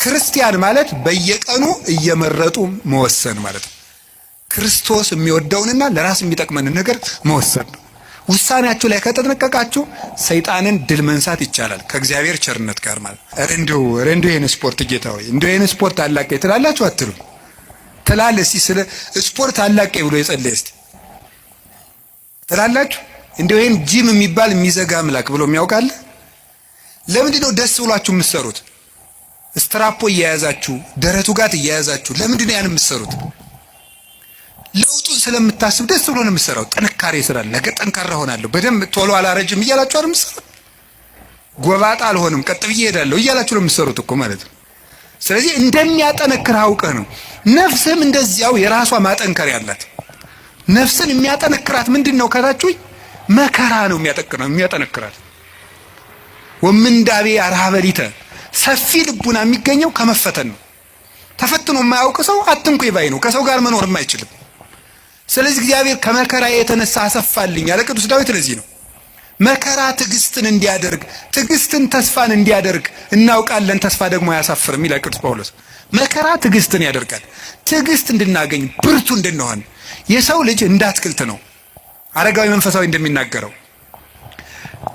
ክርስቲያን ማለት በየቀኑ እየመረጡ መወሰን ማለት ነው። ክርስቶስ የሚወደውንና ለራስ የሚጠቅመንን ነገር መወሰን ነው። ውሳኔያችሁ ላይ ከተጠነቀቃችሁ ሰይጣንን ድል መንሳት ይቻላል፣ ከእግዚአብሔር ቸርነት ጋር ማለት ነው። ኧረ እንደው ይሄን ስፖርት ጌታ ሆይ እንደው ይሄን ስፖርት አላቀኝ ትላላችሁ አትሉም? ትላለህ። እስቲ ስለ ስፖርት አላቀኝ ብሎ የጸለየ እስቲ ትላላችሁ? እንደው ይሄን ጂም የሚባል የሚዘጋ አምላክ ብሎ የሚያውቃል? ለምንድን ነው ደስ ብሏችሁ የምትሰሩት? ስትራፖ እየያዛችሁ ደረቱ ጋር እየያዛችሁ ለምንድን ነው ያን የምትሰሩት? ለውጡን ስለምታስብ ደስ ብሎ ነው የምትሰራው። ጥንካሬ ስላለ ነገ ጠንካራ ሆናለሁ፣ በደንብ ቶሎ አላረጅም እያላችሁ አይደል የምትሰሩት? ጎባጣ አልሆንም፣ ቀጥ ብዬ እሄዳለሁ እያላችሁ ነው የምትሰሩት እኮ ማለት ነው። ስለዚህ እንደሚያጠነክር አውቀህ ነው። ነፍስህም እንደዚያው የራሷ ማጠንከር ያላት። ነፍስን የሚያጠነክራት ምንድን ነው ካላችሁኝ፣ መከራ ነው የሚያጠነክራት። ወምንዳቤ አርሃበ ሊተ፣ ሰፊ ልቡና የሚገኘው ከመፈተን ነው። ተፈትኖ የማያውቅ ሰው አትንኩኝ ባይ ነው። ከሰው ጋር መኖርም አይችልም። ስለዚህ እግዚአብሔር ከመከራ የተነሳ አሰፋልኝ ያለ ቅዱስ ዳዊት ለዚህ ነው። መከራ ትዕግስትን እንዲያደርግ፣ ትዕግስትን ተስፋን እንዲያደርግ እናውቃለን። ተስፋ ደግሞ አያሳፍርም ይላል ቅዱስ ጳውሎስ። መከራ ትዕግስትን ያደርጋል። ትዕግስት እንድናገኝ ብርቱ እንድንሆን። የሰው ልጅ እንደ አትክልት ነው። አረጋዊ መንፈሳዊ እንደሚናገረው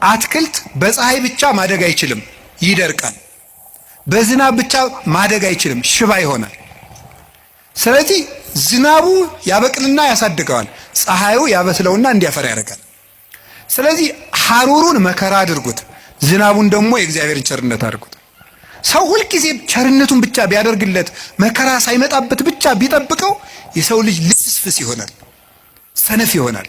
አትክልት በፀሐይ ብቻ ማደግ አይችልም፣ ይደርቃል። በዝናብ ብቻ ማደግ አይችልም፣ ሽባ ይሆናል። ስለዚህ ዝናቡ ያበቅልና ያሳድገዋል፣ ፀሐዩ ያበስለውና እንዲያፈራ ያደርጋል። ስለዚህ ሐሩሩን መከራ አድርጉት፣ ዝናቡን ደግሞ የእግዚአብሔርን ቸርነት አድርጉት። ሰው ሁልጊዜ ቸርነቱን ብቻ ቢያደርግለት መከራ ሳይመጣበት ብቻ ቢጠብቀው የሰው ልጅ ልፍስፍስ ይሆናል፣ ሰነፍ ይሆናል።